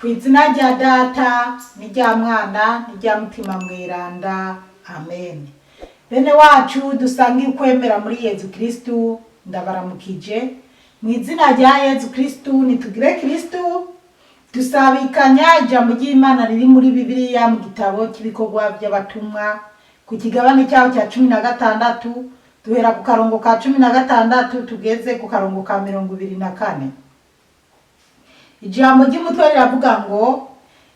Ku izina rya Data n'irya Mwana n'irya Mutima Mweranda, amen. Bene wacu dusangiye ukwemera muri Yezu Kristu, ndabaramukije mu izina rya Yezu Kristu. Nitugire Kristu. Dusabikanya ijambo ry'Imana riri muri Bibiliya mu gitabo cy'ibikorwa by'abatumwa, ku kigabane cyaho cya 16, duhera ku karongo ka 16 tugeze ku karongo ka 24. Ijambo ry'umutwe riravuga ngo: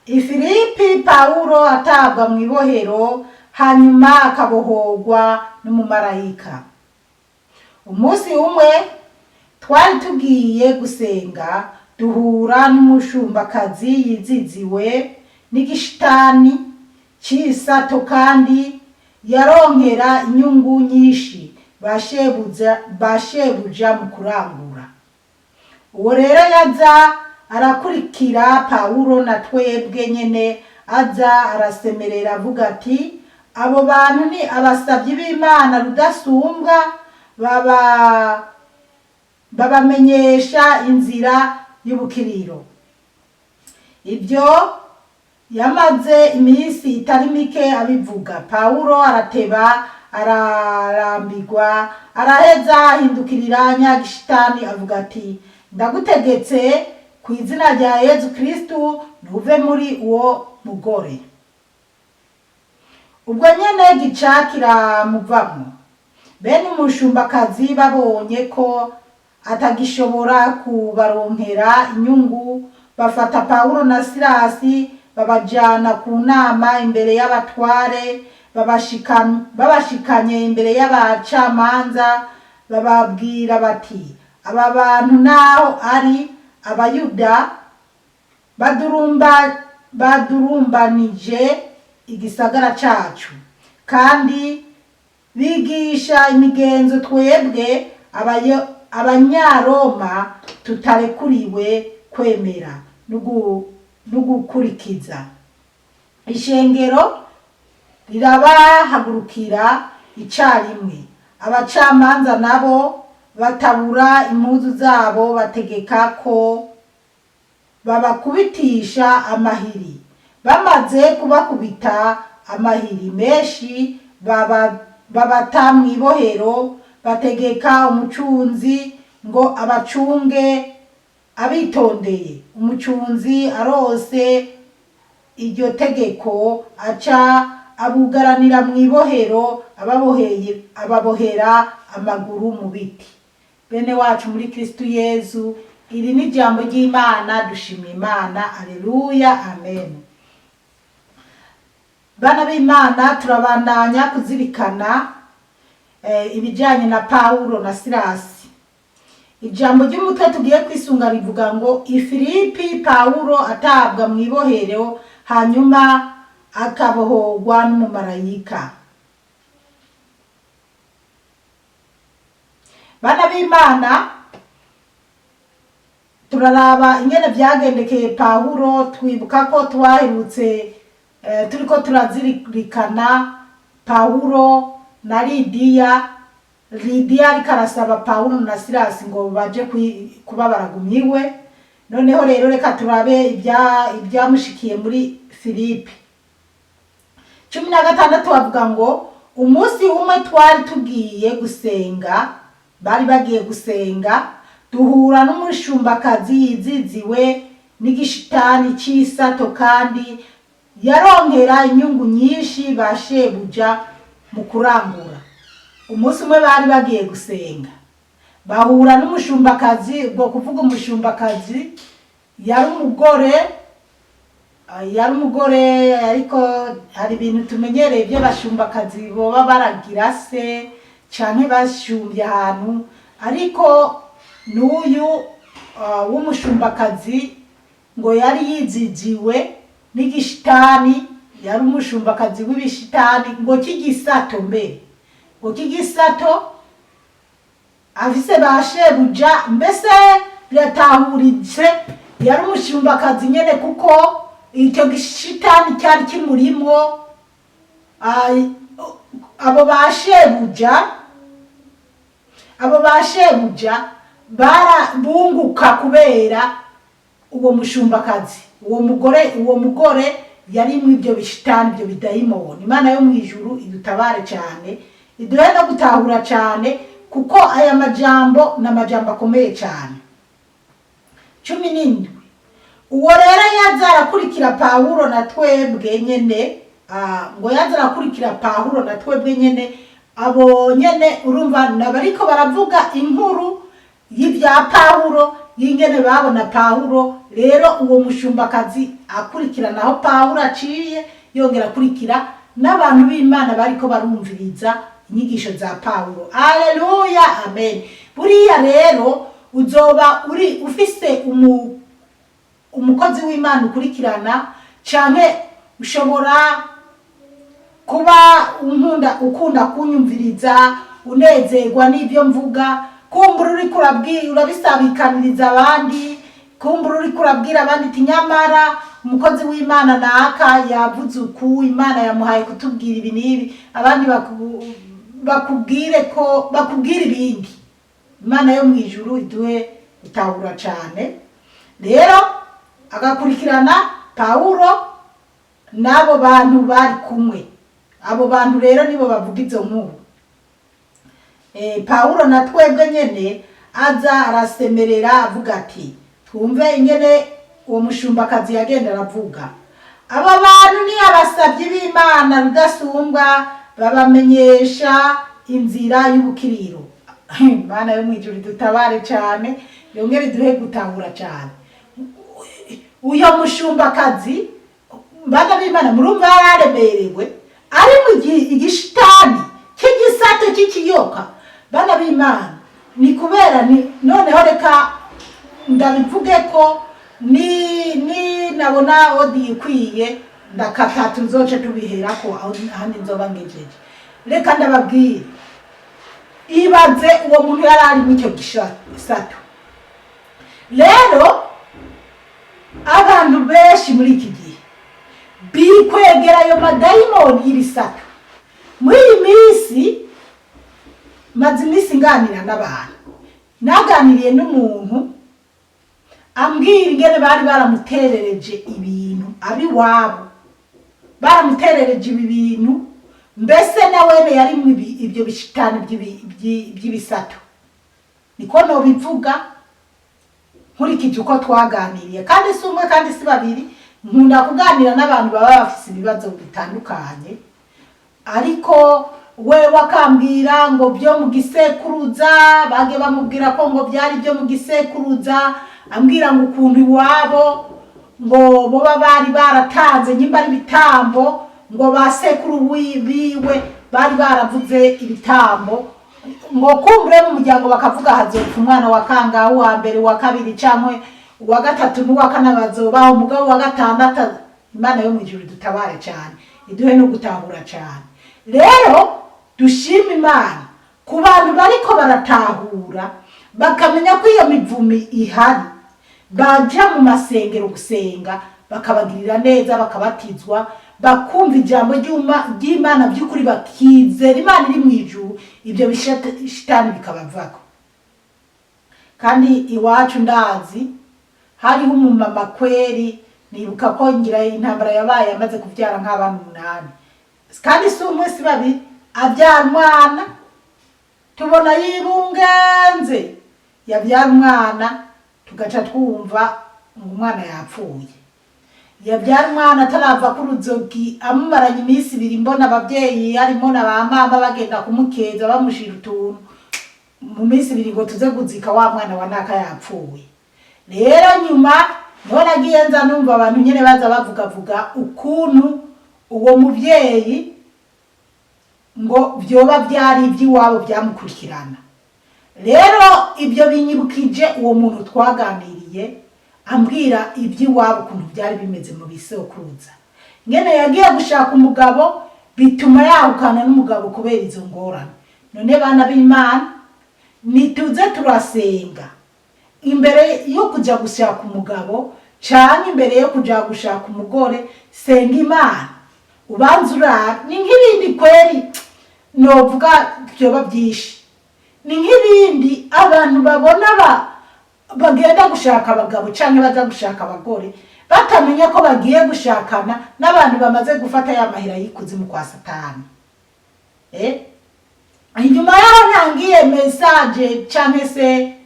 Ifilipi, Pawulo atabwa mu ibohero hanyuma akabohorwa n'umumarayika. Umunsi umwe twari tugiye gusenga, duhura n'umushumbakazi yiziziwe n'igishitani c'isato, kandi yaronkera inyungu nyinshi ba shebuja mu kurangura. Uwo rero yaza arakurikira Pawulo na twebwe nyene, aza arasemerera avuga ati: "Abo bantu ni abasavyi b'Imana Rudasumbwa, babamenyesha inzira y'ubukiriro." Ibyo yamaze iminsi itari mike abivuga. Pawulo arateba ararambirwa, araheza ahindukirira nyagishitani avuga ati: "Ndagutegetse ku izina rya Yezu Kristu, ntuve muri uwo mugore." Ubwo nyene gica kiramuvamwo. Bene umushumbakazi babonye ko atagishobora kubaronkera inyungu, bafata Pawulo na Silasi, babajana ku nama imbere y'abatware. Babashikanye imbere y'abacamanza, bababwira bati: "Aba bantu, naho ari Abayuda, badurumbanije igisagara cacu, kandi bigisha imigenzo twebwe Abanyaroma tutarekuriwe kwemera no gukurikiza." Ishengero rirabahagurukira icarimwe. Abacamanza nabo batabura impuzu zabo, bategeka ko babakubitisha amahiri. Bamaze kubakubita amahiri menshi, babata mw'ibohero, bategeka umucunzi ngo abacunge abitondeye. Umucunzi arose iryo tegeko, aca abugaranira mw'ibohero, ababoheye, ababohera amaguru mu biti. Bene wacu muri Kristu Yezu, iri ni ijambo ry'Imana. Dushima Imana. Aleluya, amen. Bana b'Imana, turabandanya kuzirikana ibijyanye na Pawulo na Silasi. Ijambo ry'umutwe tugiye kwisunga rivuga ngo: Ifilipi, Pawulo atabwa mu ibohero hanyuma akabohorwa n'umumarayika. Bana b'Imana, turaraba ingene byagendekeye Pawulo. Twibuka ko twaherutse turiko turazirikana Pawulo na Lidiya. Lidiya ariko arasaba Pawulo na Silasi ngo baje kuba baragumye iwe. Noneho rero reka turabe ibyamushikiye muri Filipi 16. Bavuga ngo: "Umunsi umwe twari tugiye gusenga", bari bagiye gusenga, "duhura n'umushumbakazi yiziziwe n'igishitani c'isato, kandi yaronkera inyungu nyinshi ba shebuja mu kurangura." Umunsi umwe bari bagiye gusenga, bahura n'umushumbakazi. Ubwo kuvuga umushumbakazi, yari umugore, ariko hari ibintu tumenyereye by'abashumbakazi boba baragira se canke bashumbye ahantu, ariko n'uyu w'umushumbakazi ngo yari yiziziwe n'igishitani, yari umushumbakazi w'ibishitani ngo cy'igisato, mbere ngo cy'igisato, afise ba shebuja. Mbese biratahuritse, yari umushumbakazi nyene, kuko icyo gishitani cyari kimurimwo. Abo ba shebuja bara bunguka kubera Uwo mushumbakazi, uwo mugore yari mu ibyo bishitani, ibyo bidayimoni. Imana yo mu ijuru idutabare cyane, iduhe no gutahura cyane, kuko aya majambo ni amajambo akomeye cyane. 17. Uwo rero yaza arakurikira Pawulo na twebwe nyene, ngo yaza arakurikira Pawulo na twebwe nyene. Abo nyene urumva nabariko baravuga inkuru y'ibya Pawulo, y'ingene babona Pawulo. Rero uwo mushumbakazi akurikirana aho Pawulo aciye, yongera akurikira n'abantu b'Imana bariko barumviriza inyigisho za Pawulo. Aleluya, amen. Buriya rero uzoba uri ufise umukozi w'Imana ukurikirana, canke ushobora kuba unkunda, ukunda kunyumviriza, unezerwa n'ibyo mvuga. Kumbura uriko urabisabikaniriza abandi, kumbura uriko urabwira abandi iti: "Nyamara umukozi w'Imana naka yavuze uku, Imana yamuhaye kutubwira ibi n'ibi." Abandi bakubwire ko bakubwira ibindi. Imana yo mu ijuru iduhe gutahura cane. Rero agakurikirana Pawulo n'abo bantu bari kumwe. Abo bantu rero nibo bavuga izo nkuru. Pawulo na twebwe nyene aza arasemerera avuga ati, twumve ingene uwo mushumbakazi yagenda aravuga: "Aba bantu ni abasabyi b'Imana Rudasumbwa, babamenyesha inzira y'ubukiriro." Imana yo mw'ijuru dutabare cane, yongere duhe gutahura cane. Uyo mushumbakazi, bana b'Imana, murumva yararemerewe, ari mu igishitani cy'igisato cy'ikiyoka. Bana b'Imana, ni kubera ni noneho reka ndabivuge ko ni nabona audio ikwiye ndakata, tuzoce tubiherako aho ahandi nzoba ngejeje. Reka ndababwire, ibaze uwo muntu yari ari muri icyo gisato. Rero abantu benshi muri iki gihe bikwegera ayo madayimoni y'ibisato. Muri iyi minsi, maze iminsi nganira n'abantu, naganiriye n'umuntu ambwira ingene bari baramuterereje ibintu, abiwabo baramuterereje ibi bintu. Mbese na wene yari mu ibyo bishitani by'ibisato, niko nobivuga nkurikije uko twaganiriye. Kandi si umwe, kandi si babiri. Nkunda kuganira n'abantu baba bafise ibibazo bitandukanye, ariko we wakambwira ngo byo mu gisekuruza, bage bamubwira ko ngo byari byo mu gisekuruza. Ambwira ngo ukuntu iwabo ngo boba bari baratanze nyimba ari ibitambo, ngo ba sekuru biwe bari baravuze ibitambo, ngo kumbure mu muryango bakavuga hazopfa umwana wa kangahe, uwa mbere, uwa kabiri cyangwa uwa gatatu n'uwa kane bazobaho, umugabo wa gatandatu. Imana yo mu ijuru dutabare cyane, iduhe no gutahura cyane. Rero dushima Imana ku bantu bariko baratahura, bakamenya ko iyo mivumi ihari, baja mu masengero gusenga, bakabagirira neza, bakabatizwa, bakumva ijambo ry'Imana by'ukuri, bakizera Imana iri mu ijuru, ibyo bishitani bikabavako. Kandi iwacu ndazi hariho umumama kweri, nibuka ko ngira intambara yabaye amaze kubyara nk'abana umunani, kandi si umwe, si babiri. Abyara umwana tubona yibungenze, yabyara umwana tugaca twumva ngo umwana yapfuye. Yabyara umwana atarava ku ruzogi, amumaranye iminsi 2, mbona ababyeyi harimo na ba mama bagenda kumukeza, bamushira utuntu, mu minsi 2 ngo tuze kuzika wa mwana wa naka yapfuye. Rero nyuma niho nagiye nza numva abantu nyene baza bavugavuga ukuntu uwo muvyeyi ngo vyoba vyari ivy'iwabo byamukurikirana. Rero ibyo binyibukije uwo muntu twaganiriye, ambwira iby'iwabo ukuntu byari bimeze mu bisokuruza, ngene yagiye gushaka umugabo bituma yahukana n'umugabo kubera izo ngorane. None bana b'Imana, nituze turasenga imbere yo kuja gushaka umugabo canke imbere yo kuja gushaka umugore. Senga Imana, ubanza urara. Ni nk'ibindi kweri novuga vyoba byinshi, ni nk'ibindi abantu babona ba Bagenda gushaka abagabo canke baja gushaka abagore batamenya ko bagiye gushakana n'abantu bamaze gufata ya mahera y'ikuzimu kwa Satani. Inyuma yaho ntangiye message canke se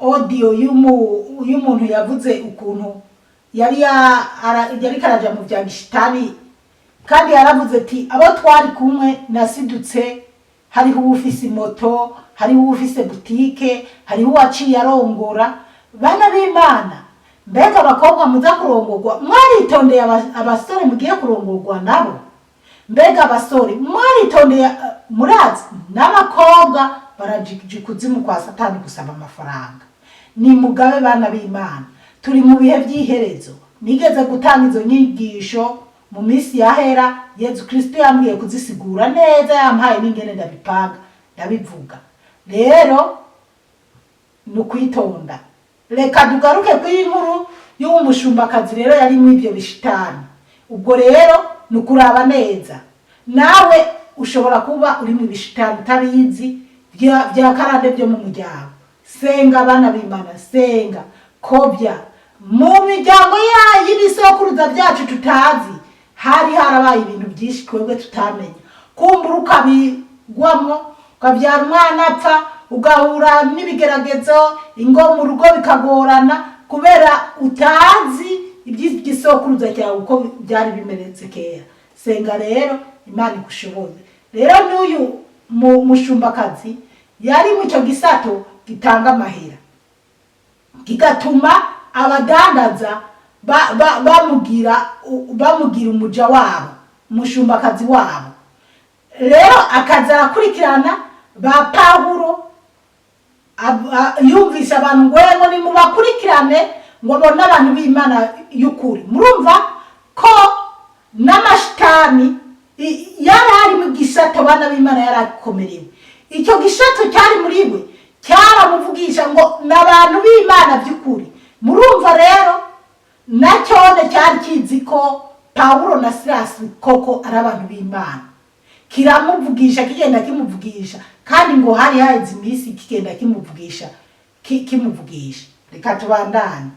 audio y'umuntu yavuze ukuntu yari yariko araja mu vya gishitani, kandi yaravuze ati: "Abo twari kumwe nasidutse hariho uwufise imoto, hariho uwufise butike, hariho uwaciye arongora." Bana b'Imana, mbega abakobwa muza kurongorwa, mwaritondeye abasore mugiye kurongorwa nabo? Mbega abasore mwaritondeye? Murazi n'abakobwa baraja ikuzimu kwa Satani gusaba amafaranga. Ni mugabe, bana b'Imana, turi mu bihe by'iherezo. Nigeze gutanga izo nyigisho mu minsi yahera. Yezu Kristo yambwiye kuzisigura neza, yampaye n'ingene ndabipanga ndabivuga. Rero ni ukwitonda. Reka tugaruke kuri iyi nkuru y'uwo mushumbakazi rero yari muri ibyo bishitani. Ubwo rero ni ukuraba neza, nawe ushobora kuba uri mu bishitani utabizi, bya karande byo mu muryango. Senga, abana b'Imana, senga kobya mu miryango y'ibisokuruza byacu tutazi. Hari harabaye ibintu byinshi twebwe tutamenya. Kumbura ukabigwamwo, ukabyara umwana apfa, ugahura n'ibigeragezo, ingo mu rugo bikagorana kubera utazi iby'igisokuruza cyawe uko byari bimeretse kera. Senga rero, Imana igushoboze. Rero n'uyu mushumbakazi yari mu icyo gisato gitanga amahera, kigatuma abadandaza bamugira umuja wabo, umushumbakazi wabo. Rero akaza arakurikirana ba Pawulo. Yumvise abantu ngo ngo nimubakurikirane, ngo abone abantu b'Imana y'ukuri. Murumva ko n'amashitani yari ari mu gisato, bana b'Imana, yari akomerewe. Icyo gisato cyari muri we cyaramuvugisha ngo ni abantu b'Imana by'ukuri. Murumva rero na cyone cyari kizi ko Pawulo na Silasi koko ari abantu b'Imana. Kiramuvugisha, kigenda kimuvugisha, kandi ngo hari haheze iminsi kigenda kimuvugisha, kimuvugisha. Reka tubandanye.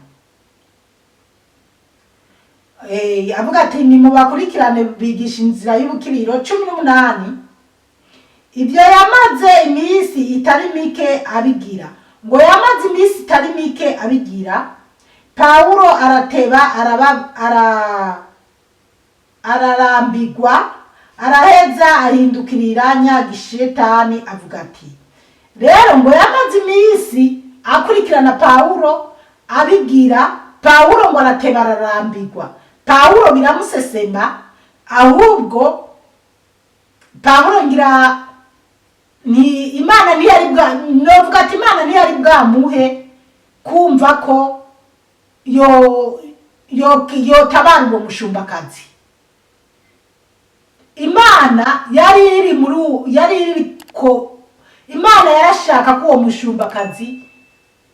Avuga ati: "Nimubakurikirane, bigisha inzira y'ubukiriro." 18. Ibyo yamaze iminsi itari mike abigira, ngo yamaze iminsi itari mike abigira. Pawulo arateba araba ararambigwa, araheza ahindukirira nyagishetani, avuga ati: rero ngo yamaze iminsi akurikirana Pawulo abigira. Pawulo ngo arateba ararambigwa, Pawulo biramusesema. Ahubwo Pawulo ngira ni Imana ntiyari bwa, novuga ati Imana ntiyari bwamuhe kumva ko yo yo yotabara uwo mushumbakazi. Imana yari iri muri yari iri ko Imana yarashaka ko uwo mushumbakazi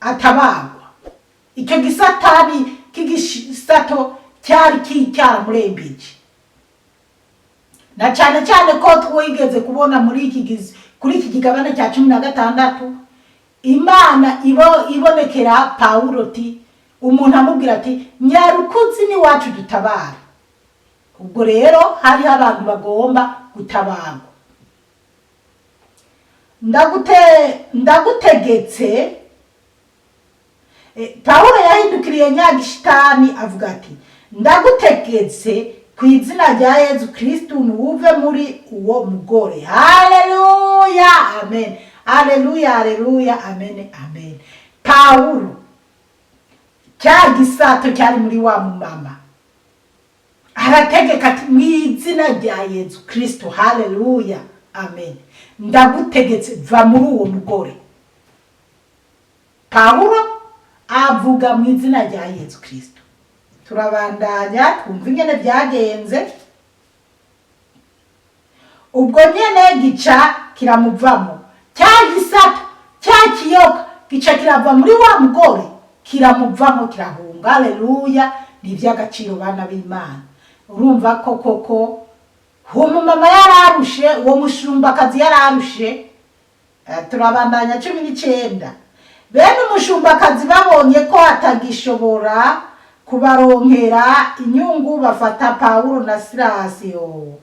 atabarwa. Icyo gisatani k'igisato cyari cyaramurembeje, na cyane cyane ko twigeze kubona muri iki kuri iki kigabane cya 16, Imana ibonekera Pawulo ti umuntu amubwira ati: "Nyarukuzi n'iwacu dutabara." Ubwo rero hariho abantu bagomba gutabarwa. Ndagutegetse. Pawulo yahindukiriye nyagishitani, avuga ati: "Ndagutegetse ku izina rya Yezu Kristu, ntuve muri uwo mugore." Haleluya, amen, haleluya, haleluya, amen, amen. Pawulo, cya gisato cyari muri wa mumama, arategeka ati: "Mu izina rya Yezu Kristo, haleluya, amen, ndagutegetse, va muri uwo mugore." Pawulo avuga mu izina rya Yezu Kristo. Turabandanya twumva ingene byagenze. Ubwo nyene gica kiramuvamo. Cya gisato, cya kiyoka gica kirava muri wa mugore, kiramuvamo, kirahunga. Haleluya, ni iby'agaciro, bana b'Imana. Urumva ko koko uwo mumama yararushe, uwo mushumbakazi yararushe. Turabandanya 19. Bene umushumbakazi babonye ko atagishobora kubaronkera inyungu, bafata Pawulo na Silasi. Yo,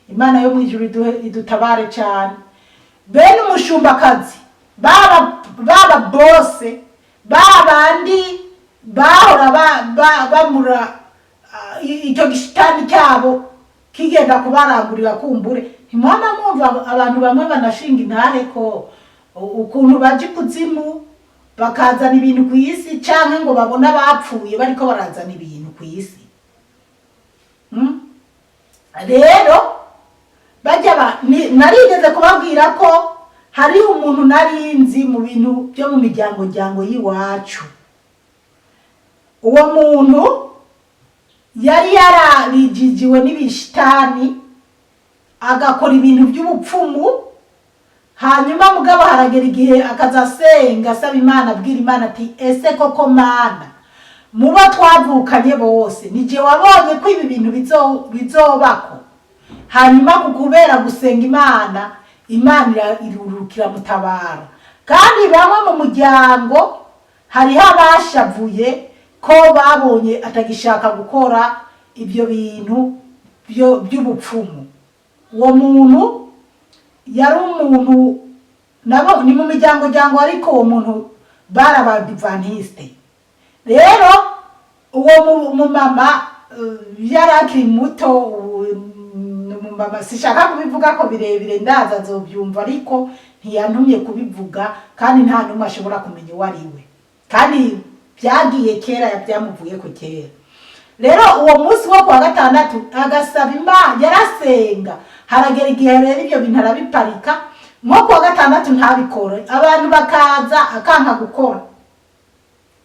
Imana yo mu ijuru idutabare cyane. Bene umushumbakazi, baba bose babandi bahora bamura icyo gishitani cyabo kigenda kubarangurira. Kumbure ntimwama mwumva abantu bamwe banashinga intahe ko ukuntu baje ikuzimu bakazana ibintu ku isi, canke ngo babone abapfuye bariko barazana ibintu ku isi? Rero bajya narigeze kubabwira ko hari umuntu nari nzi mu bintu byo mu miryango njyango y'iwacu. Uwo muntu yari yarabijijiwe n'ibishitani, agakora ibintu by'ubupfumu. Hanyuma mugabo haragera igihe akaza asenga, asaba Imana, abwira Imana ati: "Ese koko Mana, mubo twavukanye bose nije wabonye ko ibi bintu bizobako?" Hanyuma ku kubera gusenga Imana, Imana irurukira mutabara. Kandi bamwe mu muryango hariho abashavuye ko babonye atagishaka gukora ibyo bintu by'ubupfumu. Uwo muntu yari umuntu nabo ni mu miryango ryango, ariko uwo muntu bari abadivantisite. Rero uwo mumama yari akiri muto. Ubu ni umumama, sishaka kubivuga ko birebire, ndaza azobyumva, ariko ntiyantumye kubivuga, kandi nta n'umwe ashobora kumenya uwo ari we, kandi byagiye kera, byamuvuye ko kera. Rero uwo munsi wo kuwa gatandatu agasaba Imana, yarasenga. Haragera igihe rero ibyo bintu arabiparika, nko kuwa gatandatu ntabikore, abantu bakaza akanka gukora,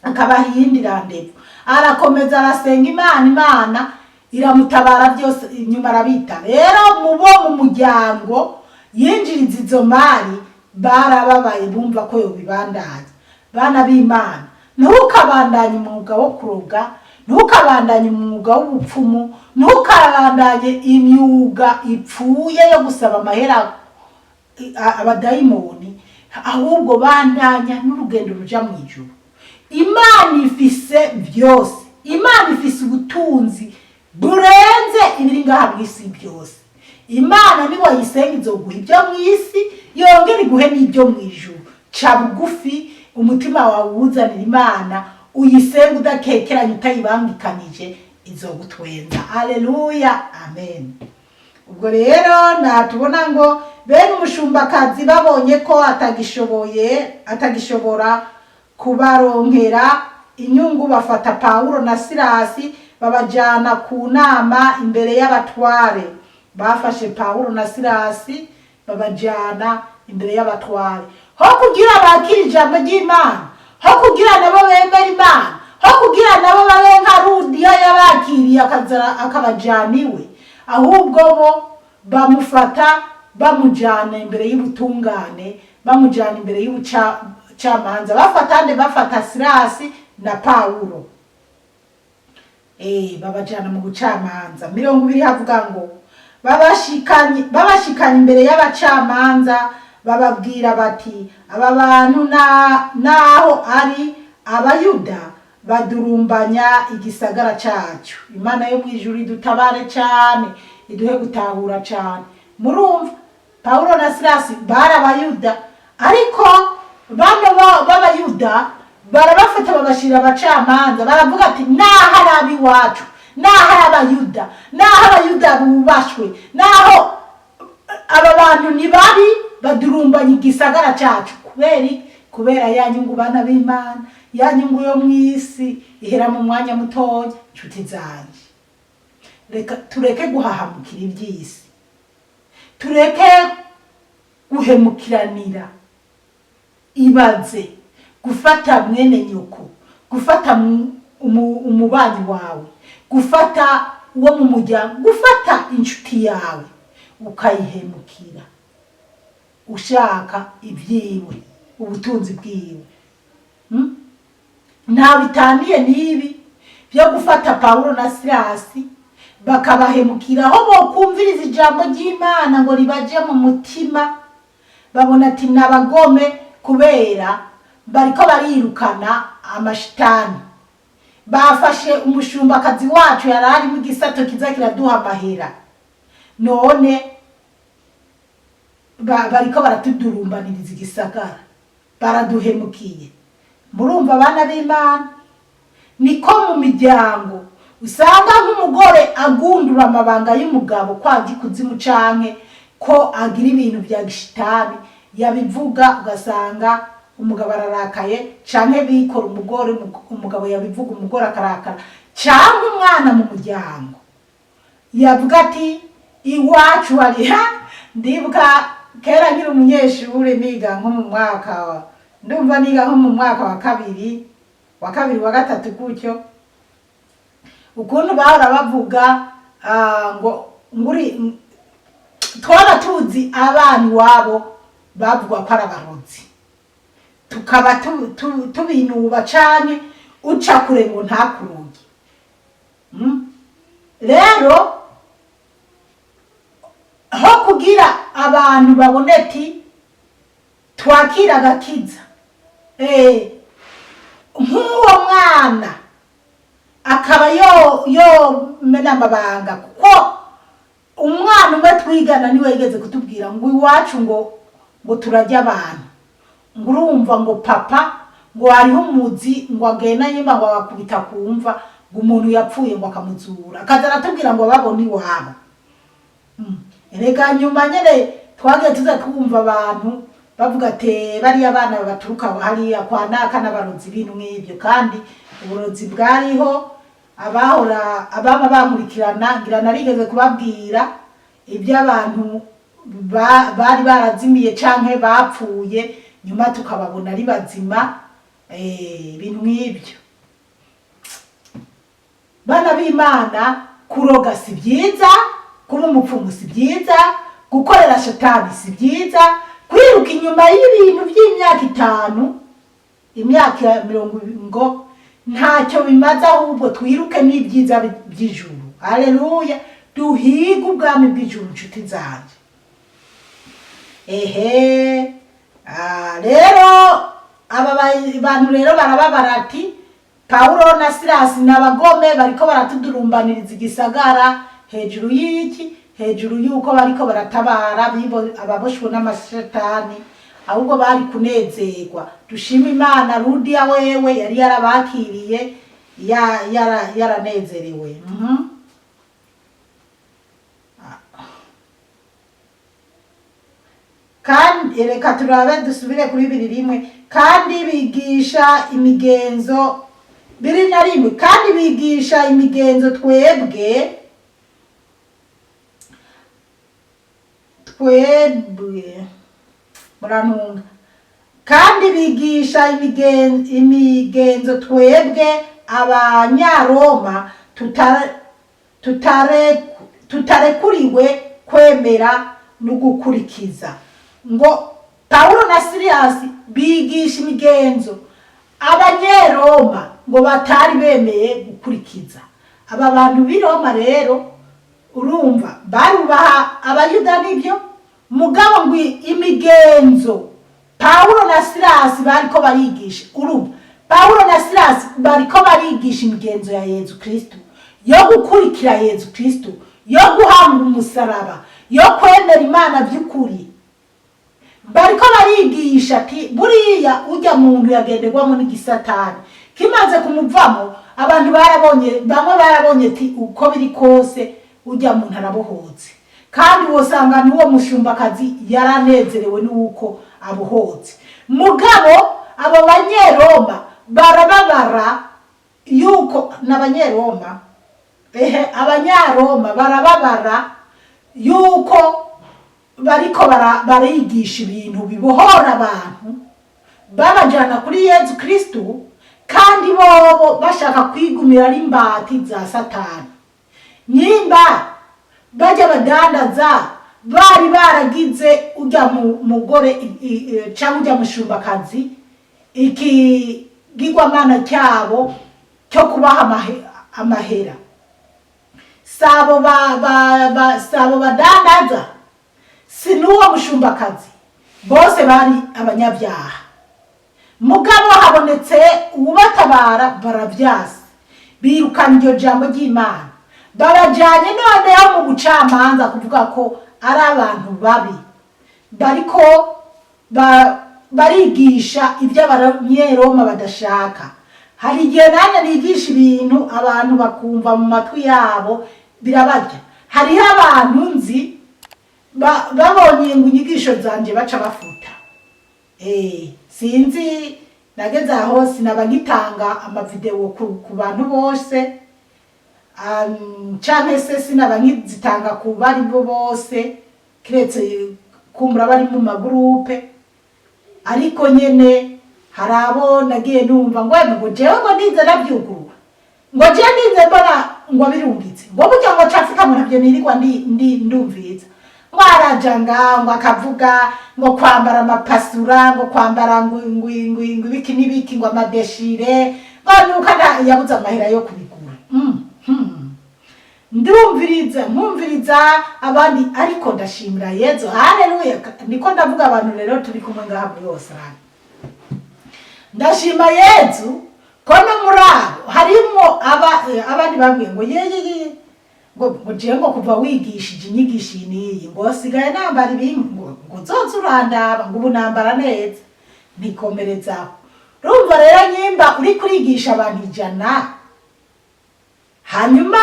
akabaha iyindi rendez-vous. Arakomeza arasenga Imana, Imana iramutabara byose, inyuma arabita. Rero mu bo mu muryango yinjiriza izo mari barababaye, bumva ko yobibandanya. Bana b'Imana, ntukabandanye umwuga wo kuroga, ntukabandanye umwuga w'ubupfumu, ntukabandanye imyuga ipfuye yo gusaba amahera abadayimoni, ahubwo bandanya n'urugendo ruja mu ijuru. Imana ifise byose, Imana ifise ubutunzi burenze ibiri ngaha mu isi byose. Imana niwayisenga izoguha ibyo mu isi, yongera iguhe n'ibyo mu ijuru. Ca bugufi, umutima wawe uwuzanira Imana, uyisenga udakekeranye, utayibangikanije, izogutwenza. Aleluya, amen. Ubwo rero natubona ngo bene umushumbakazi babonye ko atagishoboye, atagishobora kubaronkera inyungu, bafata Pawulo na Silasi babajana ku nama imbere y'abatware. Bafashe Pawulo na Silasi babajana imbere y'abatware, ho kugira bakire ijambo ry'Imana, ho kugira nabo bemera Imana, ho kugira nabo babe nka Rudiya yabakiriye akabajana iwe. Ahubwo bo bamufata bamujana imbere y'ubutungane, bamujana imbere y'ubucamanza. Bafata nde? Bafata Silasi na Pawulo, babajana mu bucamanza. 20 havuga ngo babashikanye imbere y'abacamanza, bababwira bati: "Aba bantu naho ari Abayuda badurumbanya igisagara cacu." Imana yo mw'ijuru idutabare cane, iduhe gutahura cane. Murumva, Pawulo na Silasi bari Abayuda, ariko bano b'Abayuda barabafata babashira abacamanza. Baravuga ati: "Naho ari ab'iwacu, naho ari Abayuda, naho Abayuda bubashwe, naho aba bantu ni babi, badurumbanya igisagara cacu." Kubera iki? Kubera ya nyungu. Bana b'Imana, ya nyungu yo mw'isi ihera mu mwanya mutoya. Nshuti zanje, reka tureke guhahamukira iby'isi, tureke guhemukiranira. Ibaze gufata mwene nyoko, gufata umubanyi wawe, gufata uwo mu muryango, gufata inshuti yawe ukayihemukira ushaka ibyiwe, ubutunzi bwiwe. Nta bitaniye n'ibi byo gufata Pawulo na Silasi bakabahemukira. Aho bokumviriza ijambo ry'Imana ngo ribaje mu mutima, babona ati ni abagome kubera Bariko barirukana amashitani, bafashe umushumbakazi wacu yari ari mu gisato kiza kiraduha amahera, none bariko baratudurumbaniriza igisagara, baraduhemukiye. Murumva, abana b'Imana, niko mu miryango usanga nk'umugore agundura amabanga y'umugabo kwaga ikuzimu canke ko agira ibintu bya gishitani, yabivuga ugasanga umugabo ararakaye, canke bikora umugore, umugabo yabivuga umugore akarakara, canke umwana mu muryango yavuga ati iwacu hari ha. Ndibuka kera nkiri umunyeshuri, niga nko mu mwaka ndumva niga nko mu mwaka wa kabiri, wa gatatu gutyo, ukuntu bahora bavuga ngo nguri twaba tuzi abana iwabo bavuga ko ari abarozi, tukaba tubinuba canke uca kure ngo ntakuruge. Rero ho kugira abantu babone ati twakira agakiza, nk'uwo mwana akaba yo yomena amabanga, kuko umwana umwe twigana niwe yigeze kutubwira ngo iwacu ngo turarya abantu, ngo urumva ngo papa ngo hariho umuzi ngo agenda nyuma ngo agakubita kumva ngo umuntu yapfuye ngo akamuzura, akaza aratubwira ngo babone iwabo. Erega nyuma nyene twagiye tuza twumva abantu bavuga ati bariya bana baturuka hariya kwa naka n'abarozi, ibintu nk'ibyo. Kandi uburozi bwariho, abahora abama bankurikirana ngira narigeze kubabwira iby'abantu bari barazimiye canke bapfuye, nyuma tukababona ari bazima, ibintu nk'ibyo. Bana b'Imana, kuroga si byiza, kuba umupfumu si byiza, gukorera shatani si byiza, kwiruka inyuma y'ibintu by'imyaka 5, imyaka 70 ngo ntacyo bimaze, ahubwo twiruke n'ibyiza by'ijuru. Haleluya! Duhige ubwami bw'ijuru, inshuti zanjye. Ehe, rero aba bantu rero barababara ati Pawulo na Silasi ni abagome, bariko baratudurumbaniriza igisagara. Hejuru y'iki? Hejuru y'uko bariko baratabara ababoshwe n'amashetani, ahubwo bari kunezerwa. Dushima Imana, Ludiya wewe yari yarabakiriye, yaranezerewe. Kandi reka turabe, dusubire kuri 2:1. Kandi bigisha imigenzo, 2:1, kandi bigisha imigenzo twebwe, murantunga, kandi bigisha imigenzo twebwe Abanyaroma tutarekuriwe kwemera no gukurikiza. Ngo Pawulo na Silasi bigisha imigenzo Abanyeroma ngo batari bemeye gukurikiza. Aba bantu b'i Roma rero, urumva barubaha Abayuda nibyo, mugabo ngo imigenzo Pawulo na Silasi bariko barigisha, urumva Pawulo na Silasi bariko barigisha imigenzo ya Yezu Kristu, yo gukurikira Yezu Kristu, yo guhamba umusaraba, yo kwemera Imana by'ukuri. Bariko barigisha ati buriya ujya muntu yagenderwamo n'igisatani, kimaze kumuvamo abantu barabonye, bamwe barabonye ati uko biri kose ujya muntu arabohotse. Kandi wosanga n'uwo mushumbakazi yaranezerewe n'uko abohotse. Mugabo abo Banyeroma barababara yuko n'Abanyeroma, ehe, Abanyaroma barababara yuko bariko barigisha ibintu bibohora abantu babajana kuri Yezu Kristu, kandi bobo bashaka kwigumira ari imbati za Satani. Nyimba bajya badandaza bari baragize ujya mugore cyangwa ujya mushumbakazi ikigirwamana cyabo cyo kubaha amahera, sabo sabo badandaza, si n'uwo mushumbakazi, bose bari abanyabyaha. Mugabo habonetse uwubatabara, baravyase, birukana iryo jambo ry'Imana. Babajanye noneho mu bucamanza kuvuga ko ari abantu babi bariko barigisha ibyo Abanyeroma badashaka. Hari igihe nanjye nigisha ibintu, abantu bakumva mu matwi yabo birabarya. Hariho abantu nzi babonye ngo inyigisho zanje baca bafuta. Sinzi, nageze aho sinaba ngitanga amavideo ku bantu bose, canke se sinaba nkizitanga ku bari bo bose, kiretse kumbura bari mu magurupe. Ariko nyene hari abo nagiye numva ngo "Emwe, ngo jewe ngo nize navyugurura, ngo jewe nize mbona ngo birungitse, ngo burya ngo cafika, ngo navyo nirirwa ndi ndumviriza, ngo araja ngaho ngo akavuga ngo kwambara amapasura, ngo kwambara ngo ibiki n'ibiki, ngo amadeshire, ngo nuko yabuze amahera yo kubigura." Ndumviriza, nkumviriza abandi, ariko ndashimira Yezu, haleluya. Niko ndavuga abantu rero turi kumwe ngaha muri Australia, ndashima Yezu ko no muri abo harimwo abandi bambwiye ngo yeyeye, ngo jewe ngo kuva wigishije inyigisho iyi n'iyi, ngo sigaye nambara ibintu, ngo uzoze urandaba, ngo ubu nambara neza, ntikomerezaho. Urumva rero, nyimba uri kurigisha abantu 100, hanyuma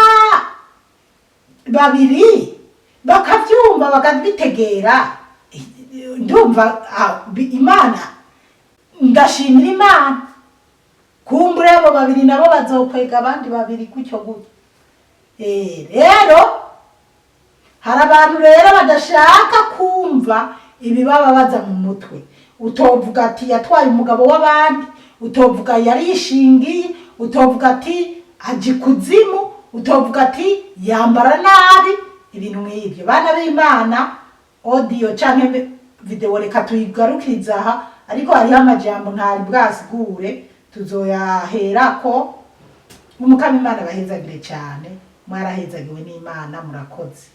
babiri bakabyumva, bakabitegera, ndumva Imana, ndashimira Imana. Kumbure abo babiri nabo bazokwega abandi babiri, gutyo gutyo. Rero hari abantu rero badashaka kumva ibibababaza mu mutwe. Utovuga ati yatwaye umugabo w'abandi, utovuga yarishingiye, utovuga ati aja ikuzimu, utovuga ati yambara nabi, ibintu nk'ibyo. Bana b'Imana, audio canke video reka tuyigarukiriza aha, ariko hariho amajambo ntari bwasigure, tuzoyaherako. Umukama Imana bahezagire cyane, mwarahezagiwe n'Imana, murakoze.